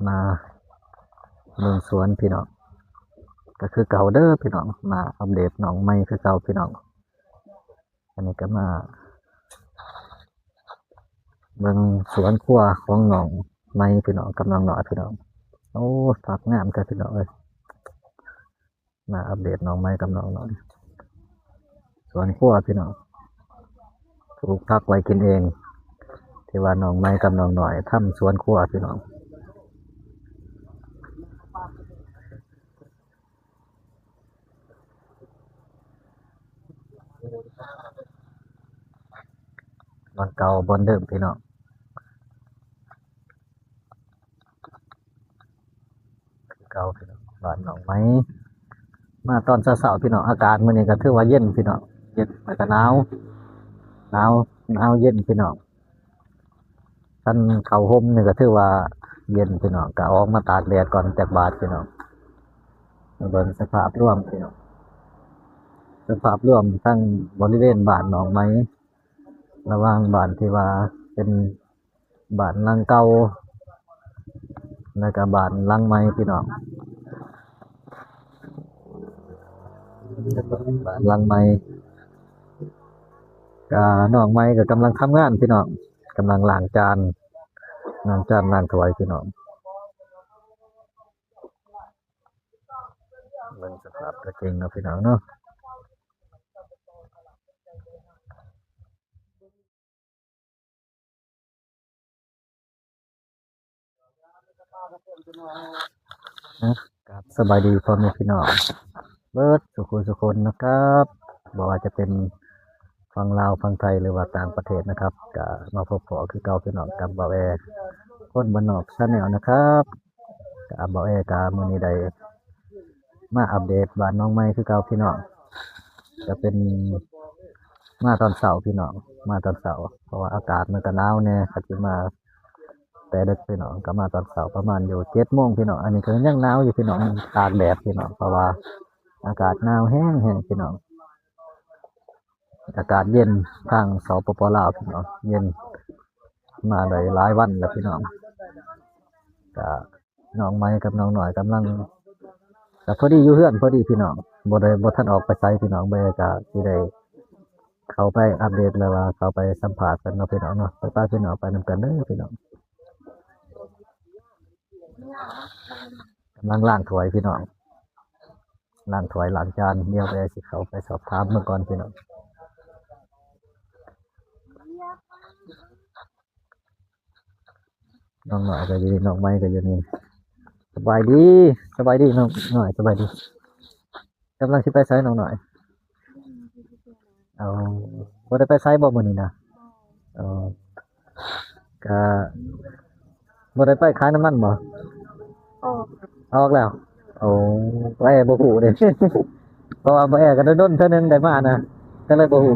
ມາເບິ່ງສວນພີ່ນ້ອງ ກໍຄືເກົ່າເດີພີ່ນ້ອງ ມາອັບເດດນ້ອງໃໝ່ຄືເກົ່າພີ່ນ້ອງ. ອັນນີ້ກໍມາເບິ່ງສວນຄົວຂອງນ້ອງໃໝ່ພີ່ນ້ອງ ກັບນ້ອງນ້ອຍພີ່ນ້ອງ. ໂອ້ ຜັກງາມແທ້ພີ່ນ້ອງເອີຍ. ມາອັບເດດນ້ອງໃໝ່ກັບນ້ອງນ້ອຍ ສວນຄົວພີ່ນ້ອງ ປູກຜັກໄວ້ກິນເອງ ທີ່ວ່ານ້ອງໃໝ່ກັບນ້ອງນ້ອຍທຳສວນຄົວພີ່ນ້ອງ. ບ່ອນເກົ່າບ່ອນເດີມພີ່ນ້ອງ ຄືເກົ່າພີ່ນ້ອງ ບ້ານໜອງໄມ້. ມາຕອນເຊົ້າໆ ພີ່ນ້ອງ ອາກາດມື້ນີ້ກໍຖືວ່າເຢັນພີ່ນ້ອງ ເຢັນ ແລ້ວກໍໜາວ ໜາວ ໜາວເຢັນພີ່ນ້ອງ. ຄັນເຂົ້າຮົ່ມນີ້ກໍຖືວ່າເຢັນພີ່ນ້ອງ ກໍອອກມາຕາກແດດກ່ອນຈັກບາດພີ່ນ້ອງ. ມາເບິ່ງສະພາບລວມພີ່ນ້ອງ ສະພາບລວມທັງບໍລິເວນບ້ານໜອງໄມ້ ລະຫວ່າງບ້ານທີ່ວ່າເປັນ ບ້ານຫຼັງເກົ່າ ແລ້ວກະບ້ານຫຼັງໃໝ່ພີ່ນ້ອງ. ບ້ານຫຼັງໃໝ່ ກະນ້ອງໃໝ່ກະກຳລັງທຳງານພີ່ນ້ອງ ກຳລັງລ້າງຈານ ລ້າງຈານລ້າງຖ້ວຍພີ່ນ້ອງ. ເບິ່ງສະພາບຕົວຈິງເນາະພີ່ນ້ອງເນາະ. ອ່ະ ກາບສະບາຍດີພໍ່ແມ່ພີ່ນ້ອງເບິດສູ່ຜູ້ສູ່ຄົນນະຄັບ ບໍ່ວ່າຈະເປັນຝັ່ງລາວ ຝັ່ງໄທ ຫຼືວ່າຕ່າງປະເທດນະຄັບ ກະມາພົບພໍ້ຄືເກົ່າພີ່ນ້ອງກັບບ່າວແອ ຄົນບ້ານນອກ Channel ນະຄັບ. ກະບ່າວແອກະມື້ນີ້ໄດ້ມາອັບເດດບ້ານໜອງໃໝ່ຄືເກົ່າພີ່ນ້ອງ ກະເປັນມາຕອນເຊົ້າພີ່ນ້ອງ ມາຕອນເຊົ້າ ເພາະວ່າອາກາດມັນກະໜາວແດ່ ກະຊິມາແຕ່ເດິກພີ່ນ້ອງ ກະມາຕອນເຊົ້າປະມານຢູ່ເຈັດໂມງພີ່ນ້ອງ. ອັນນີ້ກະຍັງໜາວຢູ່ພີ່ນ້ອງ ຕາກແດດພີ່ນ້ອງ ເພາະວ່າອາກາດໜາວແຮງໆ ພີ່ນ້ອງ. ອາກາດເຢັນທາງ ສປປ ລາວ ພີ່ນ້ອງ ເຢັນມາໄດ້ຫຼາຍວັນແລ້ວພີ່ນ້ອງ. ກະນ້ອງໃໝ່ກັບນ້ອງນ້ອຍກຳລັງ ກະພໍດີຢູ່ເຮືອນພໍດີພີ່ນ້ອງ ບໍ່ໄດ້ ບໍ່ທັນອອກໄປໃສພີ່ນ້ອງ. ເບິ່ງກະຊິໄດ້ເຂົ້າໄປອັບເດດ ຫຼືວ່າເຂົ້າໄປສຳພາດກັນເນາະພີ່ນ້ອງເນາະ. ໄປໆ ພີ່ນ້ອງ ໄປນຳກັນເດີພີ່ນ້ອງ. ກຳລັງລ້າງຖ້ວຍພີ່ນ້ອງ ລ້າງຖ້ວຍລ້າງຈານ. ດຽວໄປ ຊິເຂົ້າໄປສອບຖາມເບິ່ງກ່ອນພີ່ນ້ອງ. ນ້ອງນ້ອຍກໍຢູ່ນີ້ ນ້ອງໃໝ່ກໍຢູ່ນີ້. ສະບາຍດີ ສະບາຍດີນ້ອງນ້ອຍ ສະບາຍດີ. ກຳລັງຊິໄປໃສນ້ອງນ້ອຍ? ເອົາ ບໍ່ໄດ້ໄປໃສບໍ່ມື້ນີ້ນະ? ເອົາ ກະບໍ່ໄດ້ໄປຂາຍນ້ຳມັນບໍ່? ອອກ ອອກແລ້ວ. ໂອ້ ແອບໍ່ຮູ້ເດ້ ເພາະວ່າບໍ່ແອກໍດົນໆເທື່ອໜຶ່ງໄດ້ມານະ ກໍເລີຍບໍ່ຮູ້.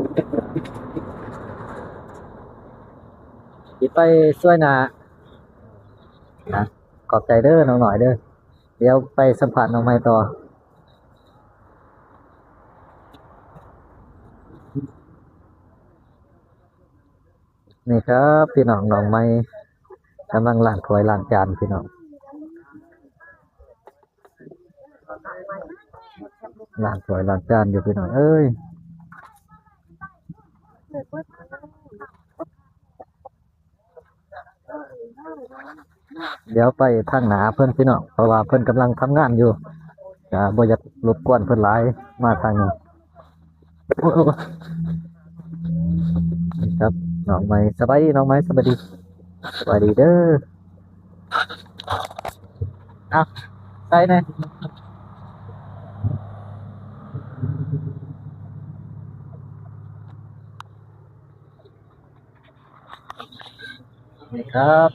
ຊິໄປຊ່ວຍໜ້ານະ. ຂອບໃຈເດີນ້ອງນ້ອຍເດີ. ດຽວໄປສຳພາດນ້ອງໃໝ່ຕໍ່. ນີ້ຄັບ ພີ່ນ້ອງ ນ້ອງໃໝ່ກຳລັງລ້າງຖ້ວຍລ້າງຈານພີ່ນ້ອງ ລ້າງຖ້ວຍລ້າງຈານຢູ່ພີ່ນ້ອງເອີຍ. ດຽວໄປທາງໜ້າເພິ່ນພີ່ນ້ອງ ເພາະວ່າເພິ່ນກຳລັງທຳງານຢູ່ ກະບໍ່ຢາກລົບກວນເພິ່ນຫຼາຍ ມາທາງນີ້. ໂອ້ຍ ໂອ້ຍ ໂອ້ຍ ນີ້ຄັບ ນ້ອງໃໝ່. ສະບາຍດີນ້ອງໃໝ່ ສະບາຍດີ ສະບາຍດີເດີ. ເອົາ ໃສ່ແດ່. ນີ້ຄັບ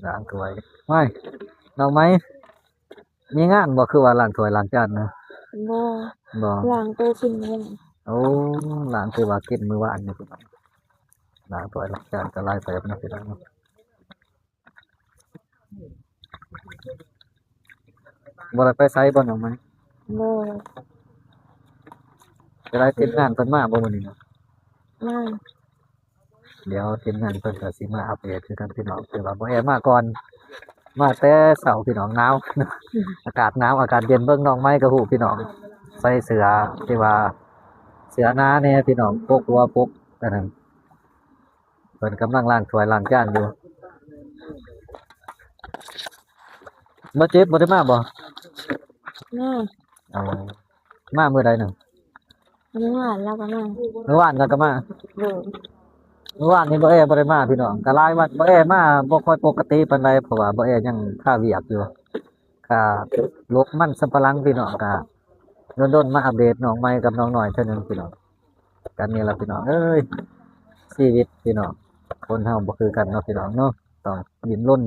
ລ້າງຖ້ວຍ. ຫວ້າຍ ນ້ອງໃໝ່ ມີງານບໍ່ ຄືວ່າລ້າງຖ້ວຍລ້າງຈານນະ? ບໍ່ ບໍ່ ລ້າງໂຕກິນມື້ວານ. ໂອ້ ລ້າງແຕ່ວ່າກິນມື້ວານນີ້ ລ້າງຖ້ວຍລ້າງຈານກໍຫຼາຍເຕີບເນາະ ພີ່ນ້ອງເນາະ. ກ ບໍ່ໄດ້ໄປໃສບໍ່ນ້ອງໃໝ່? ບໍ່. ເວລາທີມງານເພິ່ນມາບໍ່ມື້ນີ້ນະ? ມາ. ດຽວທີມງານເພິ່ນກໍຊິມາອັບເດດຄືກັນພີ່ນ້ອງ. ຄືວ່າບໍ່ແອມາກ່ອນ ມາແຕ່ເຊົ້າພີ່ນ້ອງ. ໜາວ ອາກາດໜາວ ອາກາດເຢັນ. ເບິ່ງນ້ອງໃໝ່ກໍຮູ້ພີ່ນ້ອງ ໃສ່ເສື້ອທີ່ວ່າເສື້ອໜາແດ່ພີ່ນ້ອງ ປົກຫົວປົກອັນນັ້ນ. ເພິ່ນກຳລັງລ້າງຖ້ວຍລ້າງຈານຢູ່. ບໍ່ເຈັບ ບໍ່ໄດ້ມາບໍ່? ມາ. ເອົາ ມາມື້ໃດນະ? ມື້ວານລາວກໍມາ. ມື້ວານລາວກໍມາ. ໂດຍ. ມື້ວານນີ້ບໍ່ແອບໍ່ໄດ້ມາພີ່ນ້ອງ. ກໍຫຼາຍວັນບໍ່ແອມາບໍ່ຄ່ອຍປົກກະຕິປານໃດ ເພາະວ່າບໍ່ແອຍັງຄາວຽກຢູ່. ກະລົກມັນສຳປະຫຼັງພີ່ນ້ອງ. ກະດົນໆມາອັບເດດນ້ອງໃໝ່ກັບນ້ອງນ້ອຍເທື່ອໜຶ່ງພີ່ນ້ອງ. ກັນນີ້ລະພີ່ນ້ອງເອີຍ ຊີວິດພີ່ນ້ອງ ຄົນເຮົາບໍ່ຄືກັນເນາະພີ່ນ້ອງເນາະ ຕ້ອງດີ້ນລົນ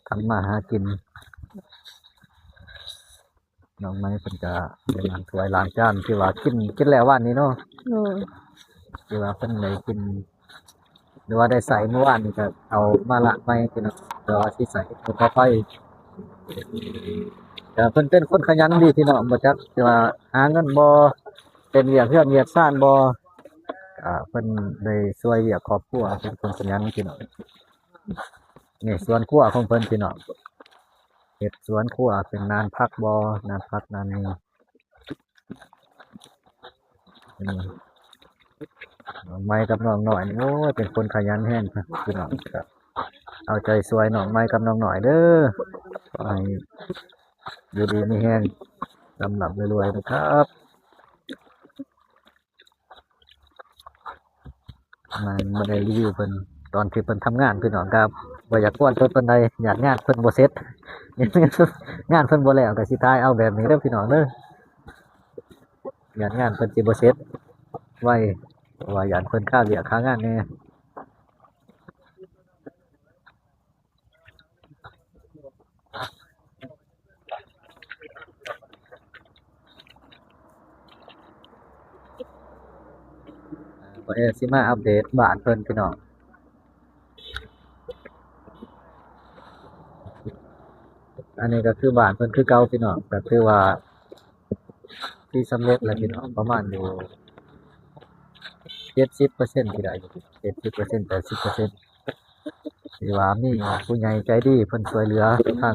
ທຳມາຫາກິນ. ນ້ອງໃໝ່ເພິ່ນກະໄດ້ລ້າງຖ້ວຍລ້າງຈານ ທີ່ວ່າກິນ ກິນແລ້ວວານນີ້ເນາະ. ໂດຍ. ທີ່ວ່າເພິ່ນໄດ້ກິນ ຫຼືວ່າໄດ້ໃຊ້ມື້ວານນີ້ກໍເອົາມາລ້າງໃໝ່ພີ່ນ້ອງ ແຕ່ວ່າຊິໃຊ້ຕໍ່ໄປ. ກໍເພິ່ນເປັນຄົນຂະຫຍັນດີພີ່ນ້ອງ ບໍ່ຈັກຊິວ່າຫາເງິນບໍ່ ເປັນວຽກເຮືອນວຽກຊານບໍ່ ກໍເພິ່ນໄດ້ຊ່ວຍວຽກຄອບຄົວ ເປັນຄົນຂະຫຍັນພີ່ນ້ອງ. ນີ້ສວນຄົວຂອງເພິ່ນພີ່ນ້ອງ ເຮັດສວນຄົວ ເປັນນານຜັກບໍ່ ນານຜັກນານນີ້. ອືມ ນ້ອງໃໝ່ກັບນ້ອງນ້ອຍນີ້ ໂອ້ຍ ເປັນຄົນຂະຫຍັນແຮງພີ່ນ້ອງ. ກໍເອົາໃຈຊ່ວຍນ້ອງໃໝ່ກັບນ້ອງນ້ອຍເດີ ຂໍໃຫ້ຢູ່ດີມີແຮງ ລ່ຳໆລວຍໆນະຄັບ. ມາ ມາໄດ້ຣີວິວເພິ່ນຕອນທີ່ເພິ່ນທຳງານພີ່ນ້ອງ. ກໍບໍ່ຢາກກວນເພິ່ນປານໃດ ຢ້ານງານເພິ່ນບໍ່ເສັດ ງານເພິ່ນບໍ່ແລ້ວ ກໍຊິຖ່າຍເອົາແບບນີ້ເດີພີ່ນ້ອງເດີ. ຢ້ານງານເພິ່ນຊິບໍ່ເສັດໄວ ເພາະວ່າຢ້ານເພິ່ນຄາວຽກຄາງານແດ່. ເອີ ຊິມາອັບເດດບ້ານເພິ່ນພີ່ນ້ອງ. ອັນນີ້ກໍຄືບ້ານເພິ່ນຄືເກົ່າພີ່ນ້ອງ ກໍຖືວ່າ ທີ່ສຳເລັດແລ້ວພີ່ນ້ອງ ປະມານຢູ່ເຈັດສິບເປີເຊັນ ທີ່ໄດ້ຢູ່ ເຈັດສິບເປີເຊັນ ແປດສິບເປີເຊັນ ທີ່ວ່າມີຜູ້ໃຫຍ່ໃຈດີເພິ່ນຊ່ວຍເຫຼືອທາງ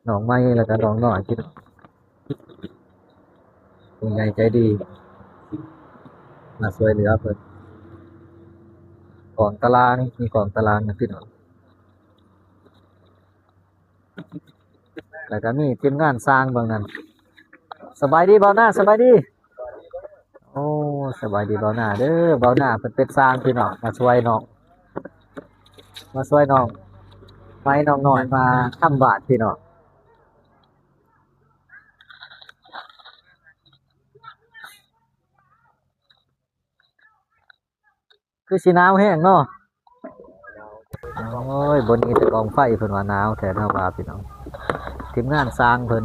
ນ້ອງໃໝ່ ແລ້ວກໍນ້ອງນ້ອຍພີ່ນ້ອງ. ຜູ້ໃຫຍ່ໃຈດີມາຊ່ວຍເຫຼືອເພິ່ນ ກອງຕາລາງ ມີກອງຕາລາງນະພີ່ນ້ອງ. ແລ້ວກໍມີທີມງານຊ່າງເບິ່ງນັ້ນ. ສະບາຍດີບ່າວນາ ສະບາຍດີ. ໂອ້ ສະບາຍດີບ່າວນາເດີ. ບ່າວນາເພິ່ນເປັນຊ່າງພີ່ນ້ອງ ມາຊ່ວຍນ້ອງ ມາຊ່ວຍນ້ອງໃໝ່ນ້ອງນ້ອຍມາທຳບ້ານພີ່ນ້ອງ. ຄືຊິໜາວແຮງເນາະ. ໂອ້ຍ ບໍ່ມີແຕ່ກອງໄຟ ເພິ່ນວ່າໜາວແທ້ເນາະວ່າພີ່ນ້ອງ. ທີມງານຊ່າງເພິ່ນ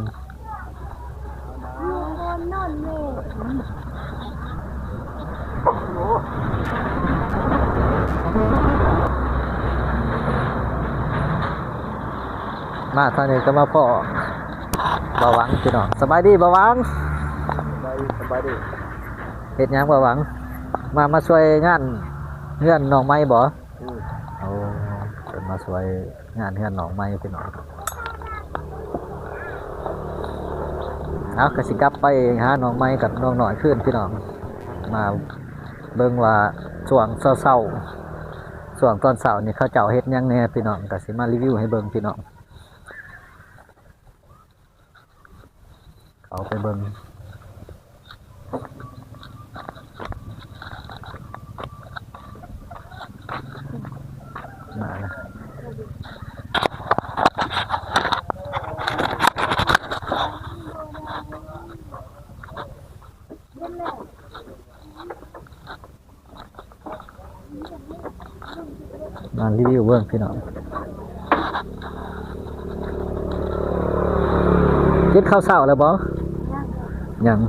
ມາທາງນີ້ກໍມາພໍ້ບ່າວຫວັງພີ່ນ້ອງ. ສະບາຍດີບ່າວຫວັງ. ສະບາຍດີ ສະບາຍດີ. ເຮັດຫຍັງບ່າວຫວັງ? ມາ ມາຊ່ວຍງານເຮືອນນ້ອງໃໝ່ບໍ່? ອືມ ໂອ້ ເພິ່ນມາຊ່ວຍງານເຮືອນນ້ອງໃໝ່ພີ່ນ້ອງ. ເອົາ ກໍຊິກັບໄປຫານ້ອງໃໝ່ກັບນ້ອງນ້ອຍຄືນພີ່ນ້ອງ. ມາເບິ່ງວ່າຊ່ວງເຊົ້າໆ ຊ່ວງຕອນເຊົ້ານີ້ເຂົາເຈົ້າເຮັດຫຍັງແດ່ພີ່ນ້ອງ ກໍຊິມາຣີວິວໃຫ້ເບິ່ງພີ່ນ້ອງ. ເຂົ້າໄປເບິ່ງ ມາລະ. ມາຣີວິວເບິ່ງພີ່ນ້ອງ. ກິນເຂົ້າເຊົ້າແລ້ວບໍ່? ຍັງ ຍັງ.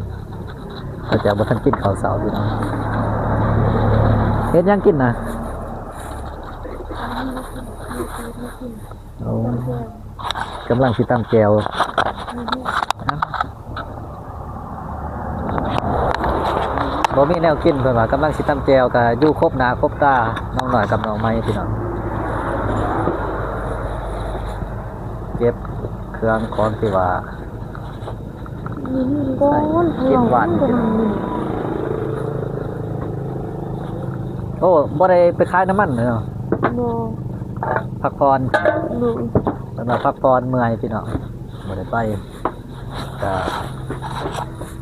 ເຂົາເຈົ້າບໍ່ທັນກິນເຂົ້າເຊົ້າພີ່ນ້ອງ. ເຮັດຫຍັງກິນນະ? ໂອ້ ກຳລັງຊິຕຳແຈ່ວ. ບໍ່ມີແນວກິນ ເພິ່ນວ່າກຳລັງຊິຕຳແຈ່ວ ກະຢູ່ຄົບໜ້າຄົບຕາ ນ້ອງນ້ອຍກັບນ້ອງໃໝ່ພີ່ນ້ອງ ເກັບເຄື່ອງຂອງທີ່ວ່າ ນີ້ມີກ່ອນ ໃຊ້ກິນຫວານ ເພາະວ່າມັນບໍ່ທັນມີ ໂອ້ ບໍ່ໄດ້ໄປຂາຍນ້ຳມັນເນາະ ບໍ່ ພັກຜ່ອນ ໂດຍ ເພິ່ນວ່າພັກຜ່ອນເມື່ອຍພີ່ນ້ອງ ບໍ່ໄດ້ໄປ ກະ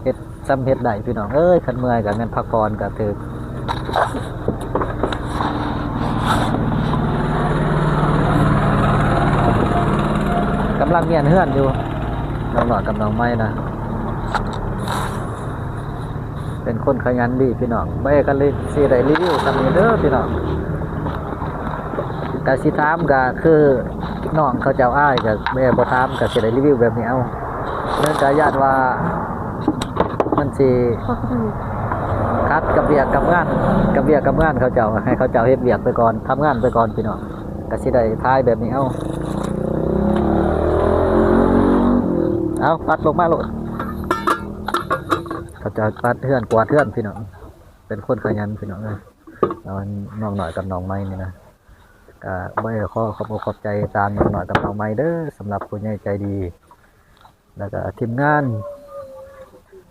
ເຮັດ ສ່ຳເຮັດໄດ້ພີ່ນ້ອງເອີຍ ຄັນເມື່ອຍກະແມ່ນພັກຜ່ອນກະຖືກ ກຳລັງມ້ຽນເຮືອນຢູ່ ນ້ອງນ້ອຍກັບນ້ອງໃໝ່ນະ ເປັນຄົນຂະຫຍັນດີພີ່ນ້ອງ ບໍ່ແອກະຊິໄດ້ຣີວິວສ່ຳນີ້ເດີພີ່ນ້ອງ ກະຊິຖາມກະຄືນ້ອງເຂົາເຈົ້າອາຍ ກະແມ່ບໍ່ຖາມກະຊິໄດ້ຣີວິວແບບນີ້ເອົາ ເນື່ອງຈາກຢ້ານວ່າມັນຊິຂັດກັບວຽກກັບງານ ກັບວຽກກັບງານເຂົາເຈົ້າ ໃຫ້ເຂົາເຈົ້າເຮັດວຽກໄປກ່ອນ ທຳງານໄປກ່ອນພີ່ນ້ອງ ກະຊິໄດ້ຖ່າຍແບບນີ້ເອົາ ເອົາ ປັດລົງມາໂລດ ເຂົາເຈົ້າປັດເຮືອນກວາດເຮືອນພີ່ນ້ອງ ເປັນຄົນຂະຫຍັນພີ່ນ້ອງເອີຍ ນ້ອງນ້ອຍກັບນ້ອງໃໝ່ນີ້ນະ ກະບໍ່ໄດ້ຂໍຂອບອົກຂອບໃຈຕາມນ້ອງນ້ອຍກັບນ້ອງໃໝ່ເດີ ສຳລັບຜູ້ໃຫຍ່ໃຈດີ ແລ້ວກະທີມງານ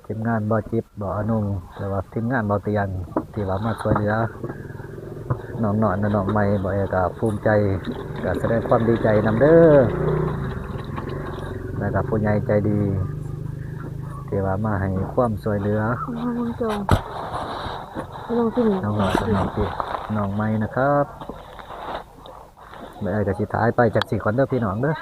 ທີມງານບໍ່ຈິບ ບໍ່ອານົງ ຫຼືວ່າທີມງານບໍ່ຕຽງ ທີ່ວ່າມາຊ່ວຍເຫຼືອນ້ອງນ້ອຍ ແລະ ນ້ອງໃໝ່ ບໍ່ແອກະພູມໃຈ ກະສະແດງຄວາມດີໃຈນຳເດີ ແລ້ວກະຜູ້ໃຫຍ່ໃຈດີ ທີ່ວ່າມາໃຫ້ຄວາມຊ່ວຍເຫຼືອ ນ້ອງນ້ອຍກັບນ້ອງ ນ້ອງໃໝ່ນະຄັບ ແມ່ອ້າຍກະຊິຖ່າຍໄປຈັກສີ່ກ່ອນເດີພີ່ນ້ອງເດີ ກ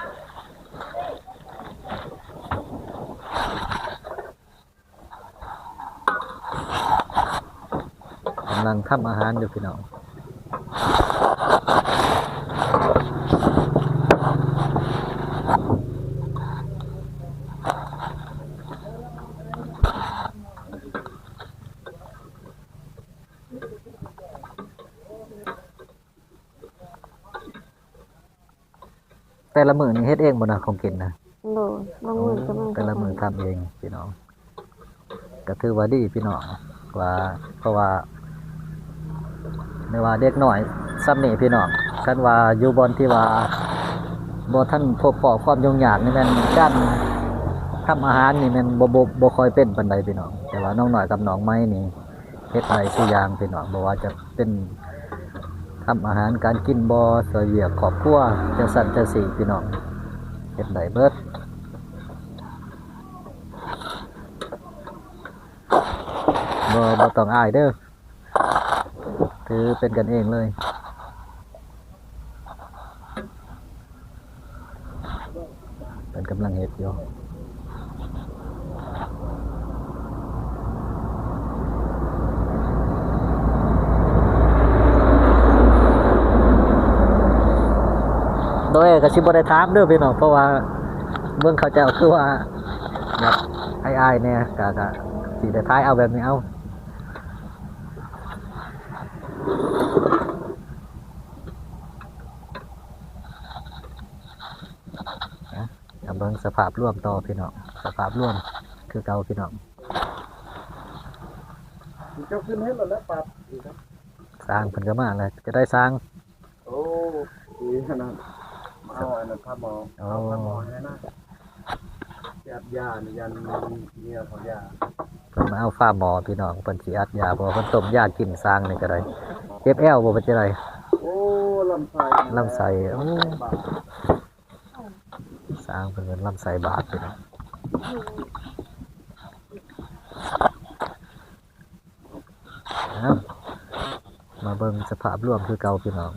ຳລັງທຳອາຫານຢູ່ພີ່ນ້ອງ ແຕ່ລະມື້ນີ້ເຮັດເອງບໍ່ນະ ຂອງກິນນະ? ໂດຍ ບາງມື້ກໍ ແຕ່ລະມື້ທຳເອງພີ່ນ້ອງ ກໍຖືວ່າດີພີ່ນ້ອງ ວ່າ ເພາະວ່າ ແມ່ນວ່າເດັກນ້ອຍສ່ຳນີ້ພີ່ນ້ອງ ຄັນວ່າຢູ່ບ່ອນທີ່ວ່າບໍ່ທັນພົບພໍ້ຄວາມຫຍຸ້ງຍາກນີ້ແມ່ນການທຳອາຫານນີ້ແມ່ນບໍ່ ບໍ່ ບໍ່ຄ່ອຍເປັນປານໃດພີ່ນ້ອງ ແຕ່ວ່ານ້ອງນ້ອຍກັບນ້ອງໃໝ່ນີ້ ເຮັດໄດ້ສູ່ຢ່າງພີ່ນ້ອງ ບໍ່ວ່າຈະເປັນທຳອາຫານການກິນບໍ ຊ່ວຍວຽກຄອບຄົວ ຈັ່ງຊັ້ນຈັ່ງຊີ້ພີ່ນ້ອງ ເຮັດໄດ້ເບິດ ບໍ່ ບໍ່ຕ້ອງອາຍເດີ ຖືເປັນກັນເອງເລີຍ. ເພິ່ນກຳລັງເຮັດຢູ່ ໂດຍກໍຊິບໍ່ໄດ້ຖາມເດີພີ່ນ້ອງ ເພາະວ່າເບິ່ງເຂົາເຈົ້າຄືວ່າແບບອາຍໆແດ່ ກະ ກະຊິໄດ້ຖ່າຍເອົາແບບນີ້ເອົາ. ມາເບິ່ງສະພາບລວມຕໍ່ພີ່ນ້ອງ ສະພາບລວມຄືເກົ່າພີ່ນ້ອງ ເຈົ້າຂຶ້ນເຮັດແລ້ວແຫຼະ ປັບ ຊ່າງເພິ່ນກໍມາແລ້ວ ຈະໄດ້ຊ່າງ ໂອ້ ດີຂະໜາດ ມາເອົາອັນນັ້ນ ພາໝໍ ໂອ້ ເອົາພາໝໍໃຫ້ນະ ຊິອັດຢານີ້ ຢ້ານເມຍເຂົາຢາ ເພິ່ນມາເອົາຝາໝໍພີ່ນ້ອງ ເພິ່ນຊິອັດຢາ ເພາະວ່າເພິ່ນຕົ້ມຢາກິນ ຊ່າງນີ້ກໍໄດ້ ເຈັບແອວບໍ່ ເປັນຈັ່ງໃດ? ໂອ້ ລຳໄສ້ ລຳໄສ້ ໂອ້ ລຳໄສ້ບາດ ຊ່າງເພິ່ນເປັນລຳໄສ້ບາດພີ່ນ້ອງ. ເອົາ ມາເບິ່ງສະພາບລວມຄືເກົ່າພີ່ນ້ອງ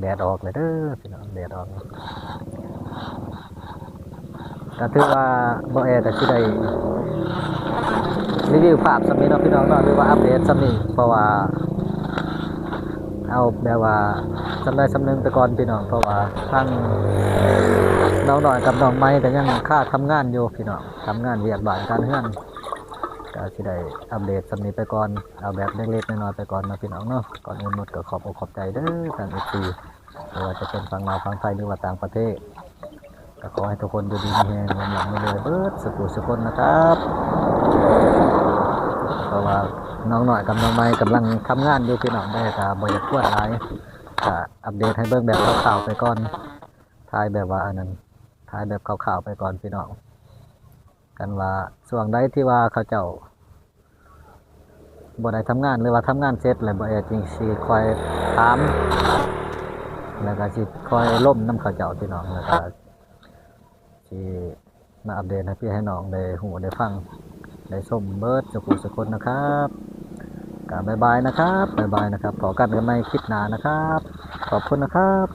ແດດອອກແລ້ວເດີພີ່ນ້ອງ ແດດອອກ ກໍຖືວ່າບໍ່ແອກໍຊິໄດ້ຣີວິວພາບສ່ຳນີ້ເນາະພີ່ນ້ອງເນາະ ຫຼືວ່າອັບເດດສ່ຳນີ້ ເພາະວ່າ ເອົາແບບວ່າສ່ຳໃດສ່ຳໜຶ່ງໄປກ່ອນພີ່ນ້ອງ ເພາະວ່າທາງນ້ອງນ້ອຍກັບນ້ອງໃໝ່ກໍຍັງຄາທຳງານຢູ່ພີ່ນ້ອງ ທຳງານວຽກບ້ານການເຮືອນ ກໍຊິໄດ້ອັບເດດສ່ຳນີ້ໄປກ່ອນ ເອົາແບບເລັກໆນ້ອຍໆໄປກ່ອນເນາະພີ່ນ້ອງເນາະ. ກ່ອນອື່ນໝົດກໍຂອບອົກຂອບໃຈເດີທາງເອັຟຊີ ບໍ່ວ່າຈະເປັນຝັ່ງລາວ ຝັ່ງໄທ ຫຼືວ່າຕ່າງປະເທດ ກໍຂໍໃຫ້ທຸກຄົນຢູ່ດີມີແຮງ ລ່ຳໆລວຍໆ ເບິດສຸຜູ້ສຸຄົນນະຄັບ. ເພາະວ່ານ້ອງນ້ອຍກັບນ້ອງໃໝ່ກຳລັງທຳງານຢູ່ພີ່ນ້ອງເດີ ກໍບໍ່ຢາກກວນຫຼາຍ ກໍອັບເດດໃຫ້ເບິ່ງແບບຄ່າວໆໄປກ່ອນ ຖ່າຍແບບວ່າອັນນັ້ນ ຖ່າຍແບບຄ່າວໆໄປກ່ອນພີ່ນ້ອງ. ຄັນວ່າຊ່ວງໃດທີ່ວ່າເຂົາເຈົ້າບໍ່ໄດ້ທຳງານ ຫຼືວ່າທຳງານເສັດແລ້ວ ບ່າວແອດຈຶ່ງຊິຄ່ອຍຖາມ ແລ້ວກໍຊິຄ່ອຍລົມນຳເຂົາເຈົ້າພີ່ນ້ອງ ແລ້ວກໍຊິມາອັບເດດໃຫ້ພີ່ໃຫ້ນ້ອງໄດ້ຮູ້ໄດ້ຟັງໄດ້ຊົມເບິດສຸຜູ້ສຸຄົນນະຄັບ. ກໍບາຍບາຍນະຄັບ ບາຍບາຍນະຄັບ ພໍ້ກັນກັນໃໝ່ຄລິບໜ້ານະຄັບ. ຂອບຄຸນນະຄັບ.